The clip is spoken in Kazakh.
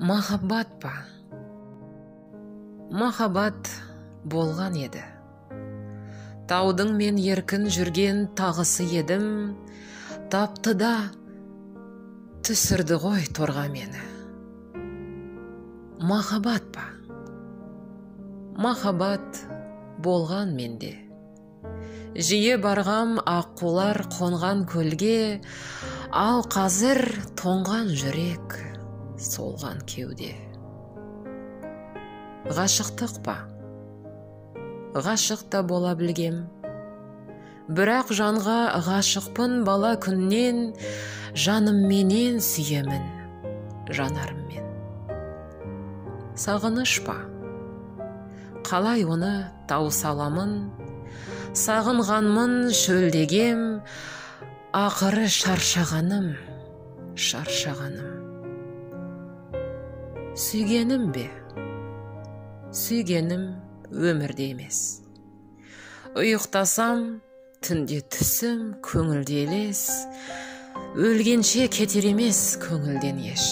Махаббат па? Махаббат болған еді. Таудың мен еркін жүрген тағысы едім, тапты да түсірді ғой торға мені. Махаббат па? Махаббат болған менде. Жиі барғам аққулар қонған көлге, ал қазір тоңған жүрек, солған кеуде. Ғашықтық па? Ғашық та бола білгем. Бірақ жанға ғашықпын бала күннен, жанымменен сүйемін, жанарыммен. Сағыныш па? Қалай оны тауыса аламын? Сағынғанмын, шөлдегем, ақыры шаршағаным, шаршағаным. Сүйгенім бе? Сүйгенім өмірде емес. Ұйықтасам, түнде түсім көңілде елес, өлгенше кетер емес көңілден еш.